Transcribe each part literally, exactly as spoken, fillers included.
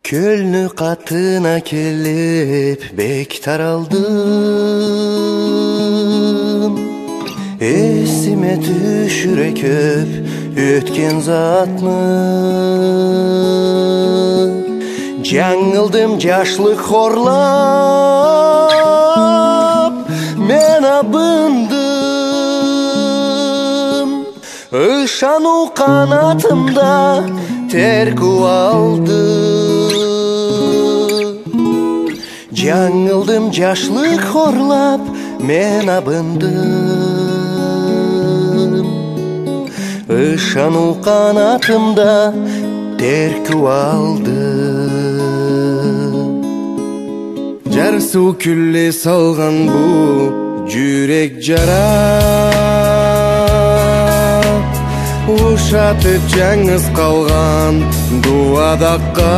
Кёлню къатына келип, бек таралдым. Эсиме тюшюре кёп ётген затны. Джангылдым, джашлыкъ хорлап, мен абындым. Ышаныу къанатымда терк алды. Джангылдым, джашлыкъ хорлап, мен абындым. Ышаныу къанатымда терк алды. Джарсыу кюлле салгъан бу джюрек джара, ушатып джангыз къалгъан дуадакъгъа.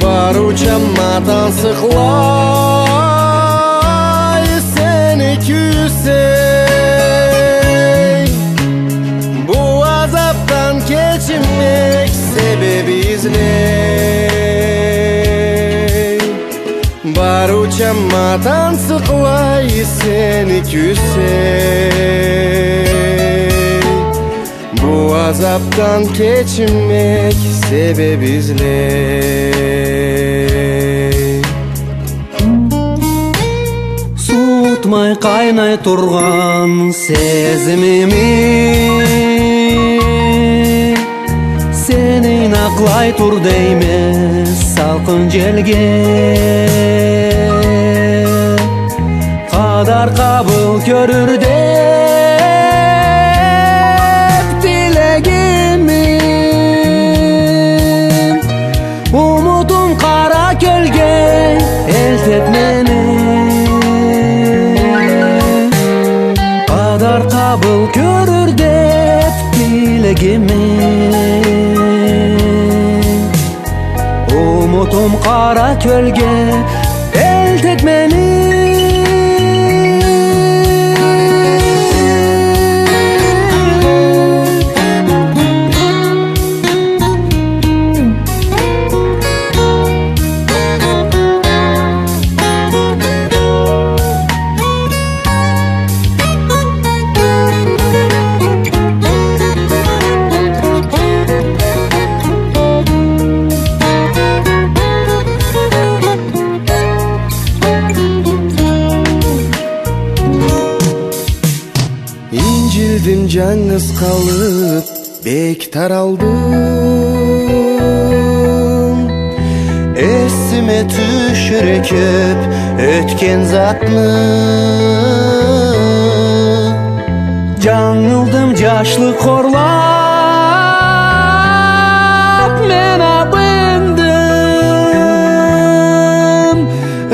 Барыучамма тансыкълай сени кюсей. Бу азапдан кечмек себеп излей. Барыучамма тансыкълай сени кюсей. Бу азапдан кечмек себеп излей. Суутмай къайнай тургъан сезимими, сени ийнакълай тур дейме салкъын джелге. Къадар къабыл кёрюр деп тилегими, умутум къара кёлге элтип мени. Къадар къабыл кёрюр деп тилегими, умутум къара кёлге элтип мени. Инджилдим, джангыз къалып, бек таралдым. Эсиме тюшюре кёп ётген затны. Джангылдым, джашлыкъ хорлап, мен абындым.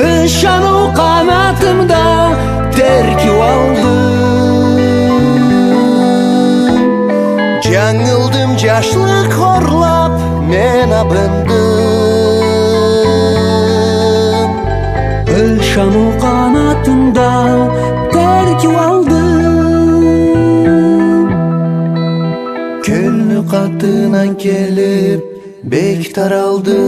Ышаныу къанатымда терк алды. Джангылдым, джашлыкъ хорлап, мен абындым. Ышаныу къанатымда терк алды. Кёлню къатына келип, бек таралды.